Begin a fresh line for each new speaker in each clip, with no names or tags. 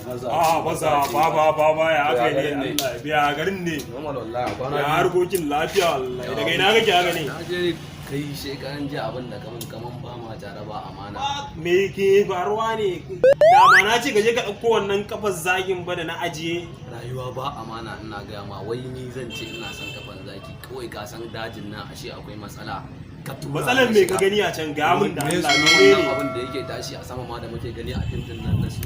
Maza.
Ah, maza, baba, baba, ya aka yi
garin
ne?
ne?
Allah ya biya, garin ne.
Normal wallahi, kwana
Ya
biyu.
harkokin, lafiya wallahi. Daga ina kake haka ne?
Na je kai shekaran jiya, abin da kaman kaman ba ma tare ba amana.
Me ke faruwa ne? Da ba na ce ka je ka ɗauko wannan kafar zagin ba da na ajiye.
Rayuwa ba amana, ina gaya ma, wai ni zan ce ina son kafan zaki, kawai ka san dajin nan ashe akwai matsala. Ka tura
Matsalar
na
me ka
shiga.
gani a can? Ga mun da
Me
Allah,
sunan
menene?
wannan abin da yake tashi a sama ma da muke gani a fim din nan na su?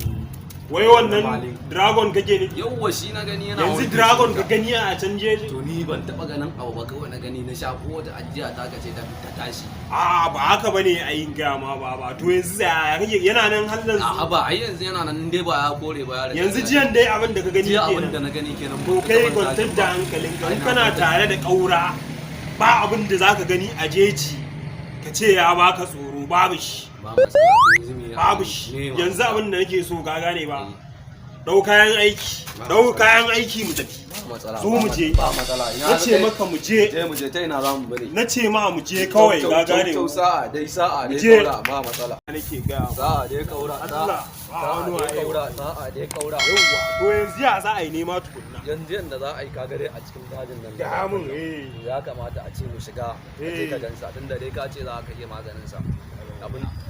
Wai wannan dragon kake nufi?
Yawwa, shi na gani yana
Yanzu
wani
dragon ka
shuka.
gani a can jeji?
To ni ban taba ganin abu ba, kawai na gani na sha ko wata ajiya ta kace ta tashi.
A ba haka bane, ai ga ma ba. To yanzu ya kake, yana nan har yanzu?
A ba, ai yanzu yana nan, dai ba ya kore ba, ya riga
Yanzu
ya-
jiyan dai abin da ka gani
Jiya abin da
kenan.
na gani kenan.
To
Ban
kai
taɓa
kwantar
zakin
da
ba.
hankalinka,
Ai,
in
na
kana
kwantar.
tare da ƙaura, ba abin da zaka gani a jeji ka ce ya baka tsoro, babu shi.
Ba matsala, to yanzu me?
Babu shi.
Me ma?
Yanzu abin da nake so ka gane ba,
Eh,
dau kayan aiki,
Ba
dau
matsala.
kayan aiki mu tafi.
Ba matsala.
Zo
Ba
mu je.
Ba matsala, ina
Na ce
kai?
maka mu je.
Je mu je, ta ina za mu bari?
Na ce ma mu je kawai, ka gane?
Kyau, sa'a dai, sa'a dai.
Mu je.
Kaura, ba matsala.
Nake ga
Sa'a dai kaura.
Allah, ba
Sa'a
wani
dai
waye.
kaura, sa'a dai kaura.
Yawwa, to yanzu ya za a yi nema tukunna?
Yanzu yanda za a yi, kaga dai a cikin dajin nan
Ga mun, eh.
Ya kamata a ce mu shiga, ka je
Eh.
ka gansa, tunda dai ka ce za ka iya maganin sa.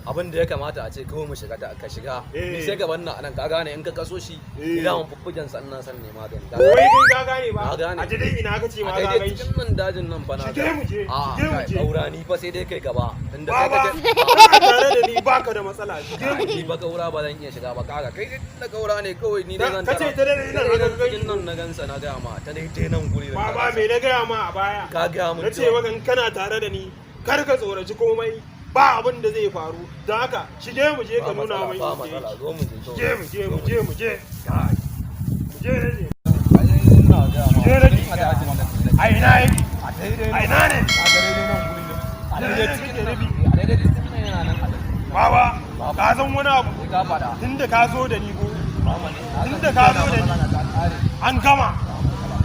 Abin da ya kamata a ce kawai mu shiga, ta ka shiga,
Eh.
ni sai gaban nan anan, ka gane, in ka kaso shi,
Eh.
ni da mun fuffugen sa ina son ne magani. Ka
Wai
gane?
kai ka gane ba?
Na gane.
A je dai, ina ka ce
A
ma za
daidai
ka yi?
cikin nan dajin nan fa na
Shige
ga.
mu je,
A
shige mu
kai,
je.
kaura, ni fa sai dai kai gaba, tunda kai
Baba,
ka ce
kana tare da ni baka da matsala, shige mu je.
Ni fa kaura ba zan iya shiga ba, kaga kai da kaura ne kawai, ni dai zan
Ka ce
tara.
ta daidai nan
Daidai
aka gan
cikin nan na gansa, na gaya ma, ta daidai nan guri da na
Baba,
gansa.
me na gaya ma a baya?
Ka gaya mun
Na ce
cewa-
maka in kana tare da ni kar ka tsoraci komai, ba abin da zai faru. Don haka shige mu je ka
Ba
nuna
matsala,
mai
ba
inda
matsala,
yake.
zo mu je to.
Shige mu je, mu je, mu je. Kai. Mu je na je.
Ai, ina gaya ma,
Je na
tun a dajin nan.
A ina yake?
A daidai
A ina ne?
A daidai nan guri ne. A daidai cikin nan. A daidai cikin nan yana nan a daidai.
Baba, ka san wani abu?
Sai ka faɗa.
Tunda ka zo da ni ko?
Ba matsala.
Tunda ka zo da ni.
Matsala ta ƙare.
An gama.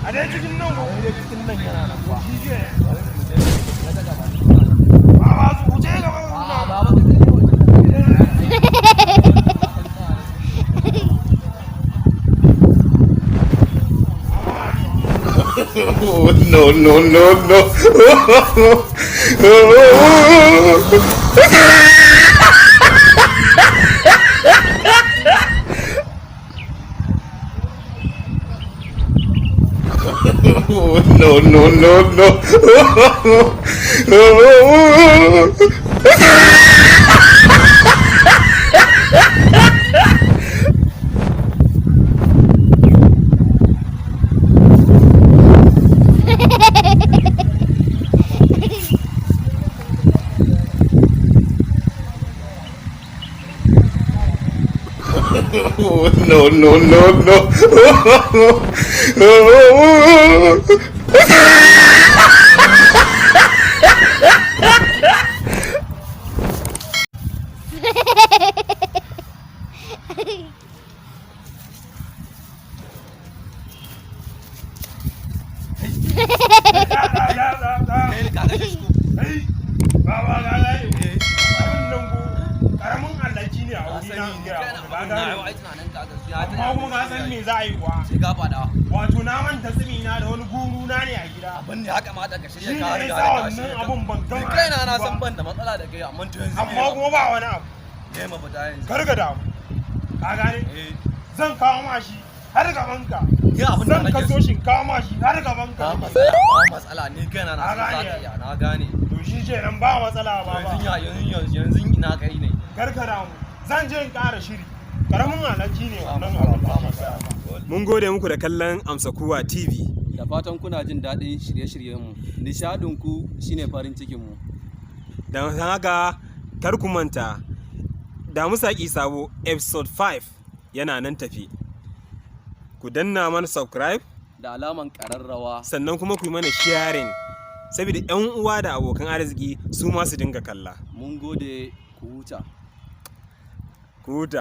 A dai cikin nan ko?
A daidai cikin nan yana nan fa.
Shi ke.
Bari mu je, na ta gaba.
Baba, su ku je gaba.
A'a, baba, ka je waje.
No, no, no, no. No, no, no, no. No, no, no, no.
Ya, ya, ya.
Kai ka ga shi ko?
Ai, baba, ka gane? Abin nan ko, karamin alhaki ne a
Ka
wuri na,
sani
in
ni
gaya
kai na
maka, ka
abin na
gane?
yau ai tunanin ka ga su ya
Amma kuma ka san me za a yi kuwa?
Sai ka faɗa.
Wato na manta tsimi na da wani guru na ne a gida.
Abin da ya kamata ka shirya
Shi ne
ka
ya
riga
sa
da ka
wannan
shirya.
abun ban
Ni
gama
kaina na
ba.
san ban da matsala da kai, amma to yanzu
Amma kuma ba wani abu.
me mafita yanzu?
Kar ka damu. Ka gane?
Eh.
Zan kawo ma shi har gaban ka.
Ni abin da
Zan
nake
kaso
so.
shi kawo ma shi har gaban ka.
Ba matsala, ba matsala, ni kaina na
Ka
san za
gane?
ka iya, na gane.
To shi kenan, ba matsala ba.
Yanzu
Ba.
ya yanzu yanzu ina kai ne?
Kar ka damu. Zan je in ƙara shiri. Karamin alhaki ne
Ba
wannan
matsala,
abin
ba
da ke
matsala.
gaya ma.
Mun gode muku da kallon Amsa Kuwa TV.
Da fatan kuna jin daɗin shirye-shiryenmu. Nishadinku shine farin cikinmu.
Don haka kar ku manta, Damusa Sabo episode 5 yana nan tafi. Ku danna mana subscribe
Da alaman ƙararrawa.
Sannan kuma ku yi mana sharing saboda 'yan uwa da abokan arziki su ma su dinga kalla.
Mun gode, ku huta.
Ku huta.